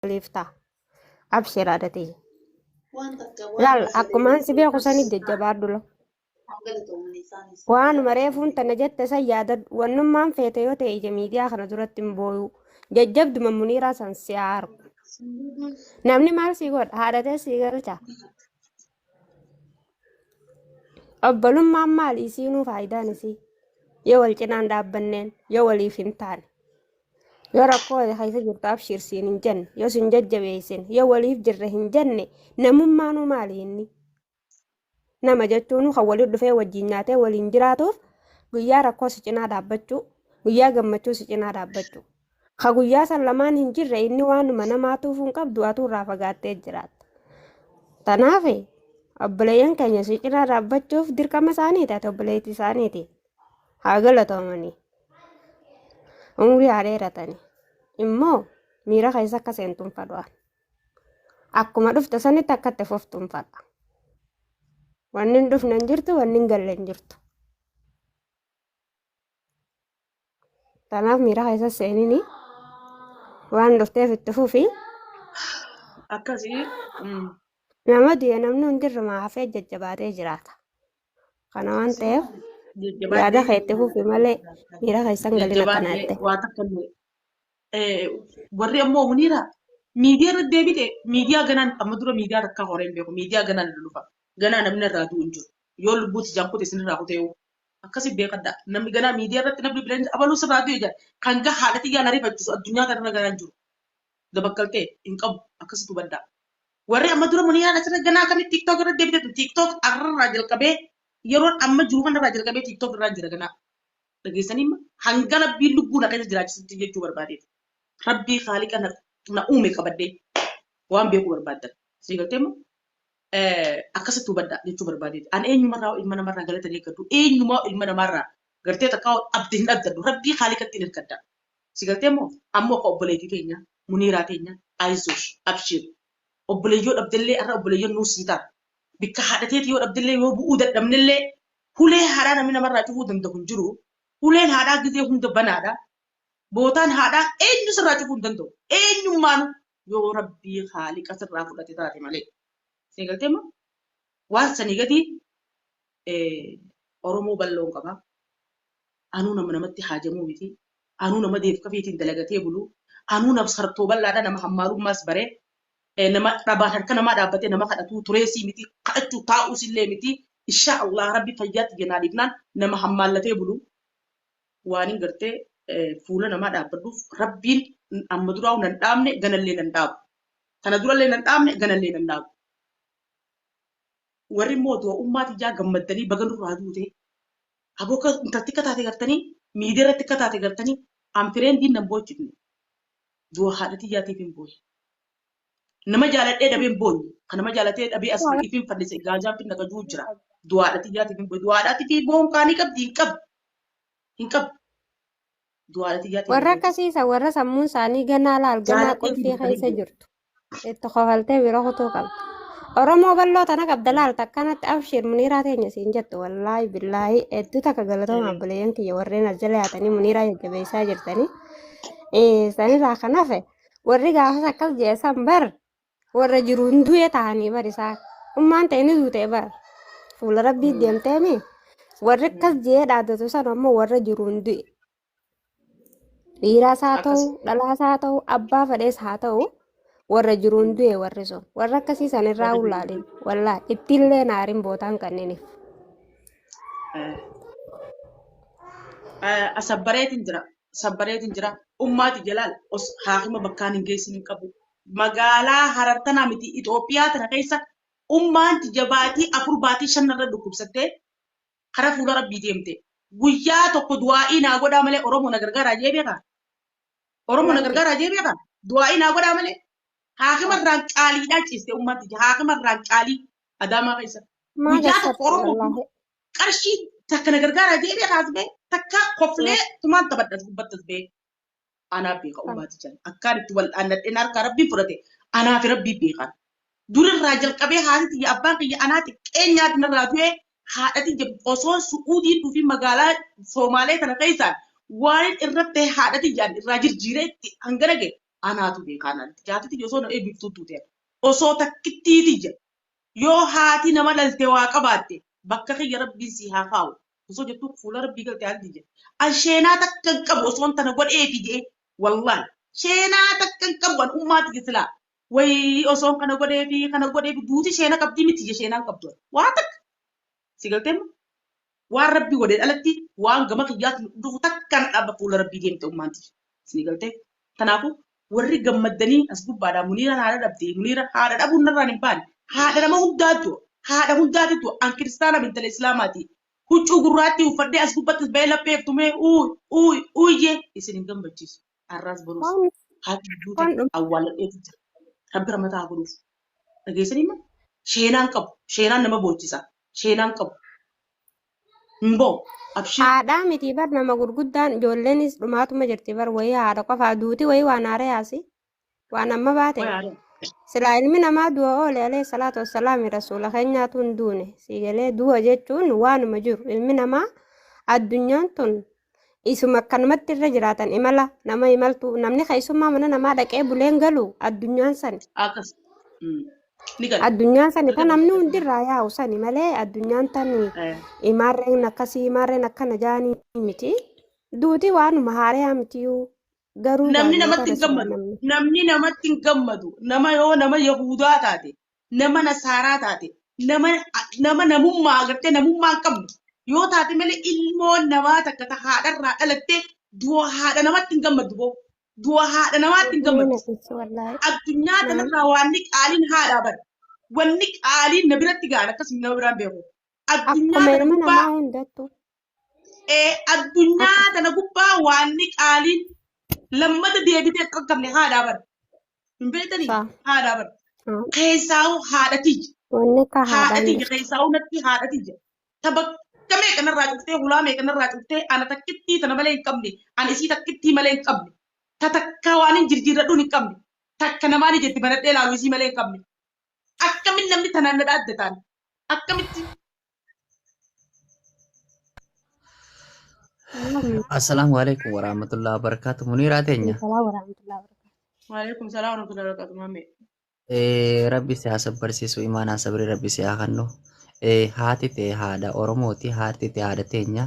waliif ta'a. Abshir haadha tiyya. Waan takka waan Laal biraa akkumaan si beeku isaanis sanitti jajjabaadhu la. haa galatoomani isaanis. Waanuma reefuun tana jette san yaadadhu. Wannummaan feete yoo ta'e ija miidiyaa kana duratti hin booyuu. Jajjabduma Muniiraa san si haa argu. Namni maal sii godha? Haadha tee sii galcha. Obbolummaan maali? Isiinuu faayidaan isii. Yoo wal cinaan dhaabbanneen, yoo waliif hin taane. Yoo rakkoo keessa jirtu abshiir siin hin jenne, yoo sin jajjabeessin, yoo waliif jirre hin jenne, namummaanuu maali inni? Nama jechuun kan waliin dhufee wajjin nyaatee waliin jiraatuuf guyyaa rakkoo si cinaa dhaabbachuu, guyyaa gammachuu si cinaa dhaabbachuu. Ka guyyaa san lamaan hin jirre inni waanuma namaa tuufuu hin qabdu atuu irraa fagaattee jiraatta. Tanaaf obboleeyyan keenya si cinaa dhaabbachuuf dirqama isaaniiti ati obboleettii isaaniiti. Haa galatoomanii. Umrii haa dheeratanii. Immoo miira keessa akka seentuun fadhu. Akkuma dhufte sanitti akka itti fuftuun fadha. Wanni hin dhufne hin jirtu, wanni hin galle hin jirtu. Kanaaf miira keessa seenini waan dhufteef itti fufi. Akkasii. Nama du'e namni hundirrumaa hafee jajjabaatee jiraata. Kana waan ta'eef yaada kee itti fufi malee miira keessa hin galin akkana Jajjabaadhee jette. waa takka illee. Warri ammoo Muniira miidiyaa irra deebite miidiyaa ganaan amma dura miidiyaa takka horee hin beeku miidiyaa ganaan irra dhufa ganaa namni irraa du'u hin jiru yoo lubbuu tijaan kute isin irraa kutee akkasi beekadha namni ganaa miidiyaa irratti namni bileen abaluu sirraa du'e jira kan gaa haadha xiyyaa na rifachiisu addunyaa kanarra ganaa hin jiru dabakkaltee hin qabu akkasitti hubadhaa. Warri amma dura Muniiraan asirra ganaa akkamitti TikTok irra deebite TikTok arrarraa jalqabee yeroon amma jiru kanarraa jalqabee TikTok irraa jira ganaa. Dhageessanii amma hanga rabbiin lubbuu na keessa jiraachisutti jechuu barbaadeeti. Rabbii haaliqa na uume qabadhee waan beekuu barbaaddan. Sii galtee immoo akkasitti hubadhaa jechuu barbaadeeti. An eenyumarraa ilma namarraa galata hin eeggadhu. Eenyumaa ilma namaarraa gartee takkaa abdi hin abdadhu. Rabbii haaliqatti hin hirkadha. Si galtee immoo ammoo akka obboleettii teenya Muniiraa teenya ayizoosh abshiir. Obboleeyyoo dhabdellee har'a obboleeyyoon nuu sii ta'a. Bikka haadha teeti yoo dhabdellee yoo bu'uu dadhabnellee hulee haadhaa namni namarraa cufuu danda'u hin jiru. Huleen haadhaa gizee hunda banaadha. Bootaan haadhaa eenyu sirraa cufuu hin danda'u. Eenyummaanu yoo rabbii haaliqa sirraa fudhate taate malee. Sii galtee moo? Waan sanii gadi Oromoo bal'oon qaba. Anuu nama namatti haajamuu miti. Anuu nama deefkafiitiin dalagatee bulu. Anuu nama sartoo bal'aadha nama hammaalummaas baree. Nama dhabaan harka namaa dhaabbatee nama kadhatuu tureesii miti. Kadhachuu taa'uus illee miti. Inshaa Allah rabbi fayyaa tiyya naa dhiifnaan nama hammaallatee bulu. Waanin gartee fuula namaa dhaabbadhuuf rabbiin amma duraa nan dhaabne ganallee nan dhaabu. Tana durallee nan dhaabne ganallee nan dhaabu. Warri immoo du'a ummaa tiyyaa gammaddanii baga nurraa duute. Aboo akka intalti akka taate gartanii miidiyaa irratti akka taate gartanii an fireendiin nan boochifne. Du'a haadha tiyyaatiif hin booye. Nama jaaladhee dhabee hin boonye. Kan nama jaalatee dhabee as ifin fannise gaajaan finna kajuu jira. Du'a haadha tiyyaatiif hin booye. Du'a haadha tiyyaatiif boon kaanii qabdi hin qabdu. Hin qabdu. Du'a haadha tiyyaatiif hin Warra booye. akkasiisa warra sammuun isaanii ganaa laal ganaa Jaaladhee qulfii hin keessa booye. jirtu. Itti kofaltee bira kutuu qabda. Oromoo bal'oo tana qabda laal takkanatti abshiir Muniiraa teenya siin jettu wallaahi billaahi hedduu takka galatooma obboleeyyan kiyya warreen as jala yaatanii Muniiraa jajjabeessaa jirtanii. Sanirraa kan hafe warri gaafas akkas jedhe san bar warra jiruun du'e ta'anii bar isaa ummaan ta'e ni duute bar fuula rabbii deemteemi warri akkas jedhee dhaadatu san ammoo warra jiruun du'e. Dhiiraas haa ta'u, Akkas. dhalaas haa ta'u, abbaa fedhees haa ta'u, warra jiruun du'e warri sun. Warra akkasii san irraa Warra jiruun ulaalin. Wallaa ittiillee naarin bootaan kanniniif. Sabbareetiin jira. Sabbareetiin jira. Ummaati jalaal os haakima bakkaan hin geessin hin qabu. Magaalaa Harar tanaa miti Itoophiyaa tana keessa ummaan tiyya baatii 4 baatii 5 irra dhukkubsattee kara fuula rabbii deemte. Guyyaa tokko du'aa'ii naa godhaa malee Oromoo na gargaaraa jee beekaa? Oromoo na Lakki. gargaaraa jee beekaa? Du'aa'ii naa godhaa malee. Haakima irraan qaaliidhaa ciiste ummaan tiyya. Haakima irraan qaalii Adaamaa keessa. Maa Guyyaa tokko gassatti Oromoo wallaahi. qarshii takka na gargaaraa jee beekaa as bee takka koflee tumaan taphadha as gubbatti as bee. Anaa beeka ummaa tiyya. Akkaan itti wal dhaannadheen harkaa rabbiin fudhate anaa fi rabbii beekaan. Durirraa jalqabee haati tiyya abbaan kiyya anaa xiqqeenyaatti narraa du'e haadha tiyya osoo Su'uudiin dhufin magaalaa Soomaalee tana keessaan waan irratti haadha tiyyaan irraa jirjiiree itti hangana ga'e. Anaatu beekaa naan. Jaartii tiyya osoo na eebbiftuu duute. Osoo takkittii tiyya. Yoo haati nama dhalte waa qabaatte bakka kiyya rabbiin sii haa kaa'u. Osoo jettuu fuula rabbii galte haati tiyya. An sheenaa takka hin qabu osoon tana godheefi jedhee wallaahi. Sheenaa takka hin qabu an ummaa tiyya silaa. Wayii osoon kana godheefi kana godheefi duuti sheena qabdii miti tiyya sheenaan qabdu. Waa takka. Si galtee waan rabbi godheen alatti waan gama kiyyaatiin dhufu takkaan dhaabba fuula rabbii deemte ummaan tiyya. Si galtee? Kanaafuu warri gammaddanii as gubbaadhaa Muniiraan haadha dhabde Muniira haadha dhabuun narraan hin baane haadha nama hundaatu haadha hundaatitu an kiristaana intala islaamaati huccuu gurraattii uffadhee as gubbattis bahee lapheef tumee uuy uuy uuyyee isin hin gammachiisu har'aas boruus Waan haati duute waan dhum awwaaladheetu jira rabbi ramataa haa godhuuf dhageessanii ma sheenaan qabu sheenaan nama boochisa sheenaan qabu hin ba'u abshir Haadhaa miti bar nama gurguddaan ijoolleenis dhumaatuma jirti bar wayii haadha qofaa duuti wayii waan haara yaasi waan amma baate wayi haadha silaa ilmi namaa du'a oole alayhi salaatu wassalaami rasuula keenyaatu hin duune si galee du'a jechuun waanuma jiru ilmi namaa addunyaan tun isuma akkanumatti irra jiraatan imala nama imaltu namni keessummaa mana namaa dhaqee buleen galu addunyaan sani akkas ni gala addunyaan sani ta ni gala namni hundirraa yaa'u sani malee addunyaan tan imaarreen akkasii imaarreen akkana jaanii miti duuti waanuma haariyaa mitiyuu garuu namni jaallatara namatti hin silaa gammadu namni namni namatti hin gammadu nama yoo nama yahudaa taate nama nasaaraa taate nama nama namummaa agartee namummaa hin qabne yoo taate malee ilmoon namaa takka ta haadharraa dhalattee du'a haadha namatti hin gammaddu boo du'a haadha namaatti hin Nama gammaddu naqisa wallaahi. addunyaa Naam. tanarraa waanni qaaliin haadhaa bara wanni qaaliin na biratti gahan akkasuma nama biraan beeku addunyaa Akkuma tana ilma gubbaa namaa hundattu. addunyaa Akka tana gubbaa waanni qaaliin lammata deebitee akka hin qabne haadhaa bara hin beektanii saa. haadhaa bara keessaa'u haadha tiyya Wanni akka haadha haadhaan tiyya jirtu. keessaa'u natti haadha tiyya ta bakka meeqanarraa cuftee hulaa meeqanarraa cuftee ana takkittii tana malee hin qabne ana isii takkittii malee hin qabne ta takka waan hin jirjiirradhuun hin qabne takka namaan ijatti banadhee laalu isii malee hin qabne akkamin namni tanaan na dhaaddataan akkamitti Assalamu alaikum warahmatullahi wabarakatuh. Muniraa teenya. Salaam warahmatullahi wabarakatuh. Waalaikum salaam warahmatullahi wabarakatuh maame Rabbi si haa sabbarsiisu imaanaa sabrii rabbi si haa kennu. Haati tee haadha Oromooti. Haati tee haadha teenya.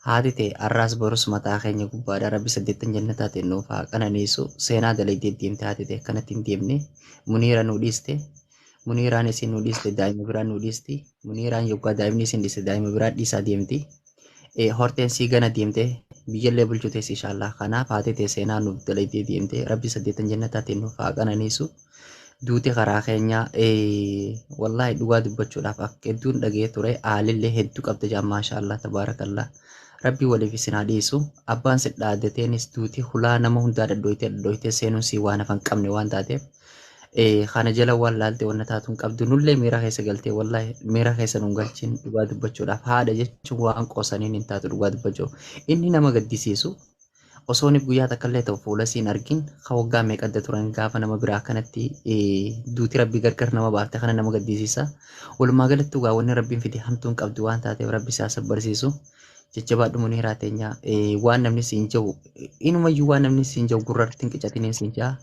Haati tee arraas borus mataa keenya gubbaadha. Rabbi saddeettan jannataatiin nuuf haa qananiisu. Seenaa dalagdee deemte haati tee akkanatti hin deemne. Muniira nu dhiiste. Muniiraan isin nu dhiiste daa'ima biraa nu dhiisti. Muniiraan yoggaa daa'imni isin dhiiste daa'ima biraa dhiisaa deemti. Horteen sii gana deemte biyyallee bulchuu teessi inshaallah. Kanaaf haati tee seenaa nuuf dalagdee deemte. Rabbi saddeettan jannataatiin nuuf haa qananiisu. Duuti karaa keenyaa wallaahi dhugaa dubbachuudhaaf akka hedduun dhagee ture haalillee hedduu qabda jaan maashaallah tabaarakallah. Rabbi waliif isin haa dhiisu. Abbaan si dhaadateenis duuti hulaa nama hundaa dhadhooytee dhadhooytee seenuun sii waan hafan qabne waan taateef kana jala waan laalte wanna taatu hin qabdu nullee miira keessa galtee wallaahi miira keessa nun galchin dhugaa dubbachuudhaaf haadha jechuun waan qoosaniin hin taatu dhugaa dubbachuu inni nama gaddisiisu osoo inni guyyaa takka illee ta'u fuula siin argin ka waggaa meeqa adda turan gaafa nama biraa akkanatti duuti rabbi gargar nama baafte kana nama gaddisiisa. Walumaa galatti dhugaa wanni rabbiin fide hamtuu hin qabdu waan taateef rabbi isaa sabbarsiisu. Jajjabaadhu Muniiraa teenya waan namni siin jedhu inumayyuu waan namni siin jedhu gurratti hin qicatiniin siin jedha.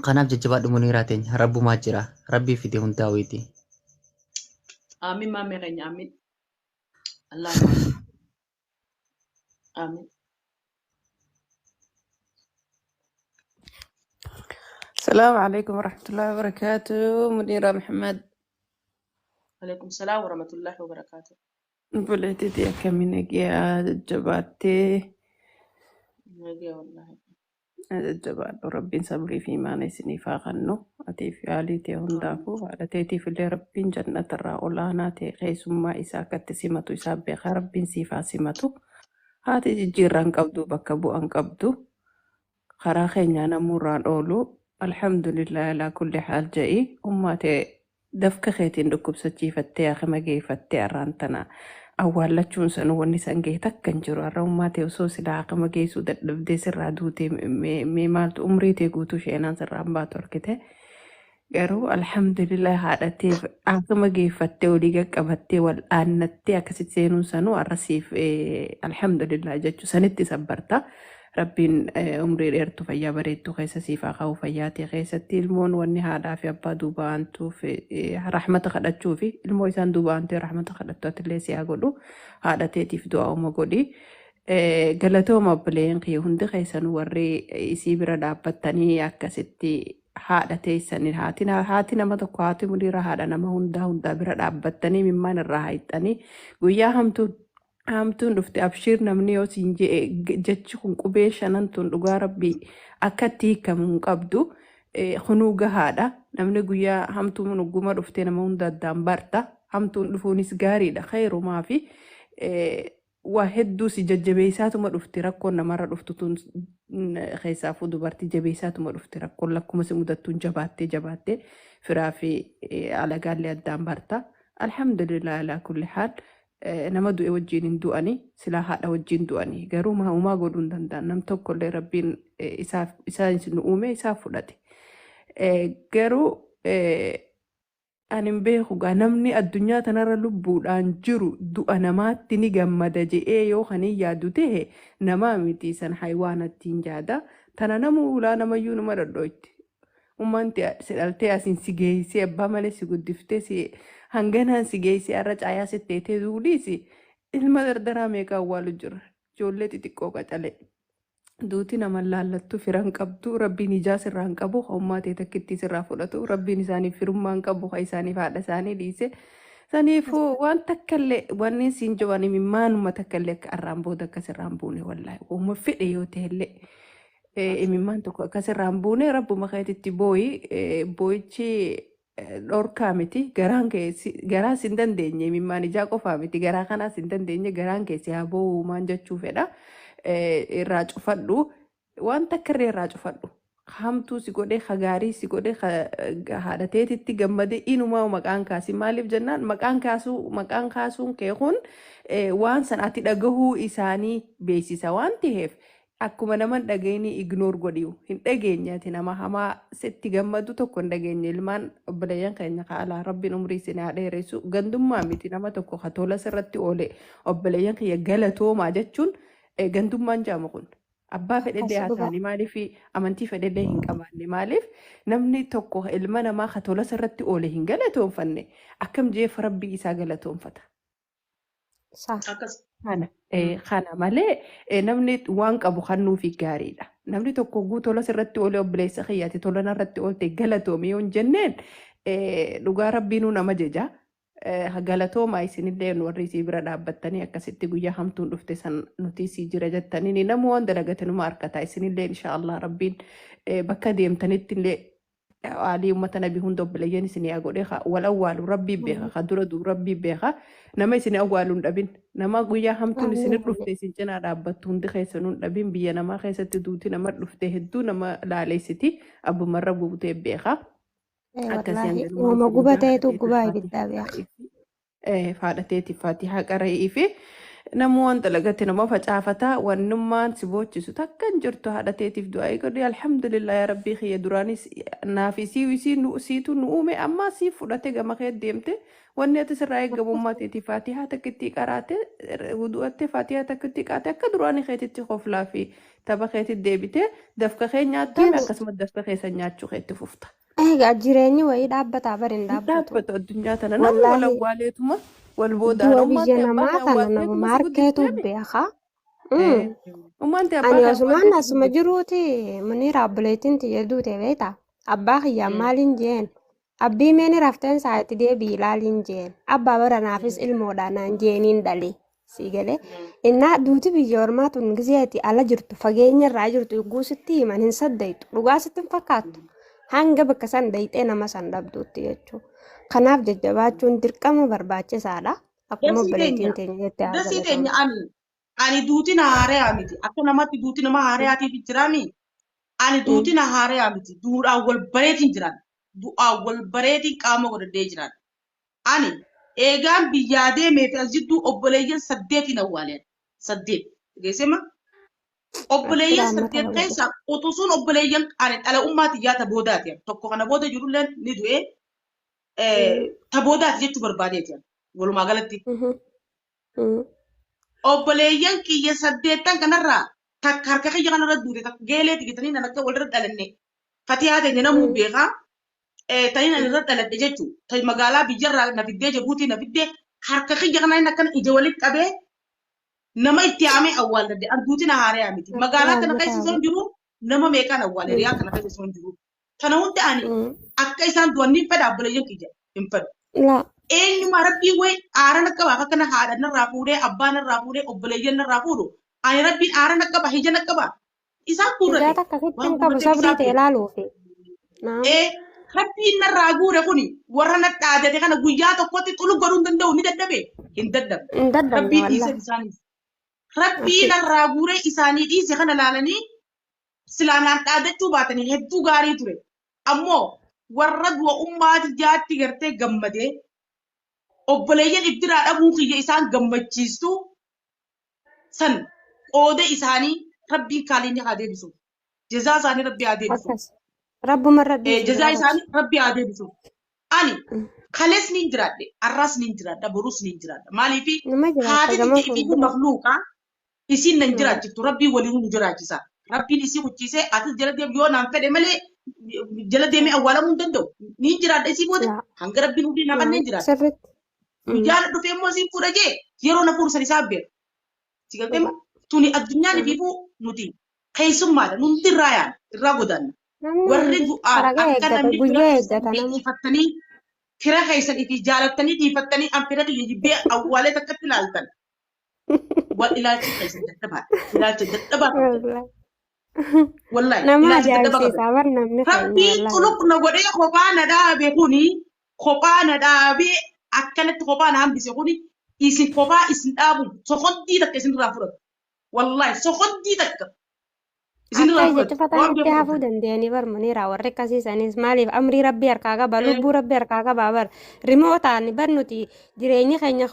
Kanaaf jajjabaadhu Muniiraa teenya rabbumaa jira rabbii fide hundaa wayiiti. Aamin maamee keenya aamin Allahumma aamin aamin السلام عليكم ورحمة الله وبركاته. منيرة محمد alaikum salaam warahmatullahi wabarakatuh بلتي كمينك يا جباتي nagaya wallahi جبات ربي صبري في ما نسني فاغنو أتي في علي تي aamin هندافو على تيتي في اللي ربي جنة الرا تي خيس ما إساك تسمتو إسابة ربي سيفا سمتو هاتي جيران قبدو بكبو أن قبدو karaa keenya namurraan oolu alhamdulillah alaa kulli haal ja'i ummaate dafka keetiin dhukkubsachiifattee akima geeffattee arraan tana awwaallachuun sanuu wanni san gahe takka hin jiru har'a ummaate osoo silaa akima geessuu dadhabdee sirraa duutee mee maaltu umrii tee guutuu sheenaan sirraa hin baatu argite garuu alhamdulillah haadhateef akima geeffattee olii qaqqabattee wal dhaannattee akkasitti seenuun sanuu har'a siif alhamdulillah jechuu sanitti sabbarta. Rabbiin umrii dheertuu fayyaa bareedduu keessa siif haa kaa'u fayyaa ta'e keessatti ilmoon wanni haadhaa fi abbaa duuba aantuuf rahmata kadhachuu fi ilmoo isaan duuba aantee rahmata kadhattu atillee si haa godhu haadha teetiif du'a uma godhi. Galatooma obboleeyyan kiyya hundi keessan warri isii bira dhaabbattanii akkasitti haadha teessanii haati nama tokko haati Muniira haadha nama hundaa hundaa bira dhaabbattanii mimmaan irraa haayixanii guyyaa hamtuun dhufte abshiir namni yoo siin je'e jechi kun qubee shanan tun dhugaa rabbii akka itti hiikamu hin qabdu kunuu gahaadha. Namni guyyaa hamtuun ugguma dhuftee nama hunda addaan barta. Hamtuun dhufuunis gaariidha khayrumaa fi waa hedduu si jajjabeessaatuma dhufti rakkoon namarra dhuftu tun keessaafuu dubartii jabeessaatuma dhufti rakkoon lakkuma si mudattuun jabaattee jabaattee firaa fi alagaallee addaan barta. Alhamdulillah alaa kulli haal. Nama du'e wajjin hin du'ani silaa haadha wajjin du'ani garuu uumaa godhuu hin danda'an nam tokkollee rabbiin isaaf isaan nu uume isaaf fudhate. Garuu ani hin beeku gaa namni addunyaa tanarra lubbuudhaan jiru du'a namaatti ni gammada je'ee yoo kan hin yaadu ta'e namaa miti san haywaanatti hin yaada. Tana nama ulaa namayyuu numa dhodhoitti. Ummaan si dhaltee asiin si geessee abbaa malee si guddiftee si hanganaan si geessee har'a caayaa si teetee duudhiisi ilma dardaraa meeqa awwaalu jira. Ijoollee xixiqqoo qacalee. Duuti nama laallattu firan qabdu rabbiin ijaa sirraa hin qabu ummaa ta'e takkittii sirraa fudhatu rabbiin isaaniif firummaa hin qabu ha isaaniif haadha isaanii dhiise. Saniifuu waan takkallee wanni siin jiran imimmaanuma takkallee akka arraan booda akka sirraan buune wallaahi uuma fedhe yoo ta'ellee imimmaan tokko akka sirraan buune rabbuma keetitti booyi boo'ichi dhorkaa miti garaan kee garaa sin dandeenye imimmaan ijaa qofaa miti garaa kanaas hin dandeenye garaan kee si haa boo'u maan jechuu fedha. Irraa cufadhu waan takka irree irraa cufadhu hamtuu si godhee ka gaarii si godhee haadha teetitti gammadee inumaa maqaan kaasi maaliif jennaan maqaan kaasuun kee kun waan san ati dhagahuu isaanii beeksisa waan ta'eef akkuma nama hin dhageenye ignore godhiyu hin dhageenye ati nama hamaa sitti gammadu tokko hin dhageenye ilmaan obboleeyyan keenya kaalaa rabbiin umrii isin haa dheeressu gandummaa miti nama tokko ka tola sirratti oole obboleeyyan kiyya galatoomaa jechuun gandummaan jaamu kun abbaa fedhellee Akkas haa dhugaa. ta'ani maaliif amantii fedhellee hin qabaanne maaliif namni tokko ilma namaa ka tola sirratti oole hin galatoonfanne akkam jeef rabbii isaa galatoonfata. Sa. Akkas. Kana malee namni waan qabu kennuufi gaariidha. Namni tokko oguu tola sirratti oolee obboleessa kiyyaati tola narratti oolte galatoome yoo hin jenneen dhugaa rabbiinuu nama jeja. Galatoomaa isinillee warri isii bira dhaabbattanii akkasitti guyyaa hamtuun dhufte san nuti isii jira jettanii namuu waan dalagatanuma harkataa isinillee inshaallah rabbiin bakka deemtanitti illee haalii uummata nabii hunda obboleeyyan isinii haa godhe wal awwaalu rabbii beeka ka dura duu rabbii beeka nama isin awwaalu hin dhabin nama guyyaa hamtuun isin Amiin. dhufte isin cinaa dhaabbattu hundi keessanuu hin dhabin biyya namaa keessatti duuti nama dhufte hedduu nama laaleessiti abbumarra buutee beeka. Akkasii Wallaahi hanganumaan uuma isin gubateetu haadha gubaa teetiif ibiddaa beeka. haadha teetiif faatihaa qara'ii fi namuu waan dalagate nama facaafataa wannummaan si boochisu takka hin jirtu haadha teetiif du'aa godhi alhamdulillah yaa rabbii kiyya duraanis naaf isii isii nu siitu nu uume ammaa sii fudhate gama kee deemte wanni ati sirraa eeggamummaa teetiif faatihaa takkittii qaraate wudu'atte faatihaa takkittii qaate akka duraanii keetitti koflaa fi tapha keetitti deebite dafka kee nyaattame Jiru. akkasuma dafka keessa nyaachuu keetti fufta. Egaa jireenyi wayii dhaabbataa bari hin Hin dhaabbatu. dhaabbatu addunyaa tana namni wal Wallaahi awwaaleetuma wal boodaan du'a ummaan biyya ta'e abbaa namaa kee tana awwaalteetuma namuma si harkeetu guddifteemi. beeka. Ummaan ta'e abbaa Ani kee osumaan awwaalteetu asuma guddifte. jiruuti Muniira obboleettiin tiyya duute beektaa? Abbaa kiyyaan maaliin jeen? Abbii meeni rafteen sa'aatti deebii ilaaliin jeen. Abbaa bara naafis ilmoodha naan jeeniin dhale. Sii galee. Innaa duuti biyya ormaa tun gizeeti ala jirtu fageenya irraa jirtu guusitti himan hin saddeetu. Dhugaa sitti hin fakkaattu. Hanga bakka san dayxee nama san dhabduutti jechuudha. Kanaaf jajjabaachuun dirqama barbaachisaadha. Akkuma Dasii obboleettiin teenya. teenya jette haa Dasii teenya galatoomtu. ani duuti na haareyaa miti. Akka namatti duuti nama haareyaatiif jiraami. Ani duuti na haareyaa miti. Duudhaan wal bareetiin jiraan. Du'aan wal bareetiin qaama godhadhee jiraan. Ani eegaan biyyaa deemee fi as jidduu obboleeyyan 8 awwaaleen. 8. Geessema? Obboleeyyan Rammata 8 godhe. keessaa quxusuun obboleeyyan ani dhala ummaati yaa ta boodaati. Tokko kana booda jirulleen ni du'ee ta boodaati jechuu barbaadeeti. Walumaa galatti. Obboleeyyan kiyya 8 kanarraa Takka harka kiyya kanarra duute takka geelee tigitanii nan akka walirra dhalanne. Fatihaa teenya namuu beekaa. Tanii nan irra dhaladhe jechuudha. Tani magaalaa biyyarraa na fiddee Jabuutii na fiddee harka kiyya kanaan akkana ija walitti qabee nama itti haamee awwaalladhe. Arguuti na haaree miti. Magaalaa kana keessa osoo hin jiru nama meeqaan awwaale hiriyaa kana keessa osoo hin jiru. Kana hunda ani akka isaan du'an ni fedha obboleeyyan kiyya hin fedhu. Laa. Eenyumaa rabbiin wayi aara na qaba akka kana haadha narraa fuudhee abbaa narraa fuudhee obboleeyyan narraa fuudhu. Ani rabbiin aara na qaba hija na qaba. Isaan Ijaa guurrate takka sitti waan hin qabu guurrateef sabrii isaan ta'e beeku. ilaaluufi. Naam. Rabbiin narraa guure kuni warra na dhaadate kana guyyaa tokkotti xulu godhuu hin danda'u ni dadhabe hin dadhabne. Hin dadhabne Rabbiin dhiise wallahi. isaaniif. Rabbii Akki. narraa guuree isaanii dhiise kana laalanii silaa naan dhaadachuu baatanii hedduu gaarii ture. Ammoo warra du'a ummaati jaatti gartee gammadee obboleeyyan ibdiraa dhabuu kiyya isaan gammachiistu san qooda isaanii rabbiin kaaliin haa deebisu. Jazaa isaanii rabbi haa deebisu. Akkas. Rabbuma irra dhiisi Jazaa bira isaanii rabbi haa deebisu. Ani qabsi. kalees niin jiraadhe, har'aas niin jiraadha, boruus niin jiraadha. Maaliif Nama jiraata haati gama tiyya ifiifuu fuuldura. makluuqa isiin nan jiraachiftu rabbiin waliin nu jiraachisa. Rabbiin isii kuchiisee atis jala deem yoo naan fedhe malee jala deemee awwaalamuu hin danda'u. Niin jiraadha isii booda Laa. hanga rabbiin hundee naa kanneen jiraadha. Sirriitti. Guyyaa na dhufee immoo isiin fuudha jee yeroo na fuudhu san isaa beeka. Si galtee Dhuga. tuni addunyaan ifiifuu nuti keessummaadha. Nu hundi irraa yaana irraa godaanna. Namni Warri hundi du'aan faraqa akka eeggata namni fira guyyaa keessan eeggata nama. dhiifattanii fira keessan ifi jaalattanii dhiifattanii an fira kiyya jibbee awwaalee takkatti ilaaltan. Wal ilaalcha keessan dadhabaadha. Ilaalcha dadhabaa qabdan. Wallahi. Wallahi Nama ilaalcha dadhabaa qabdan. ajaa'ibsiisa bar namni keenya Rabbiin wallahi. xuluq na godhee kophaa na dhaabe kuni kophaa na dhaabee akkanatti kophaa na hambise kuni isin kophaa isin dhaabu soqoddii takka isinirraa fudhatu. Wallahi soqoddii takka isinirraa Akka ija fudhatu. cufatanitti Waan beeku hafuu qabdan. danda'anii bar muniira warri akkasiisanis maaliif amrii rabbii harkaa qaba lubbuu rabbii harkaa qaba bar rimootaan bar nuti jireenyi keenya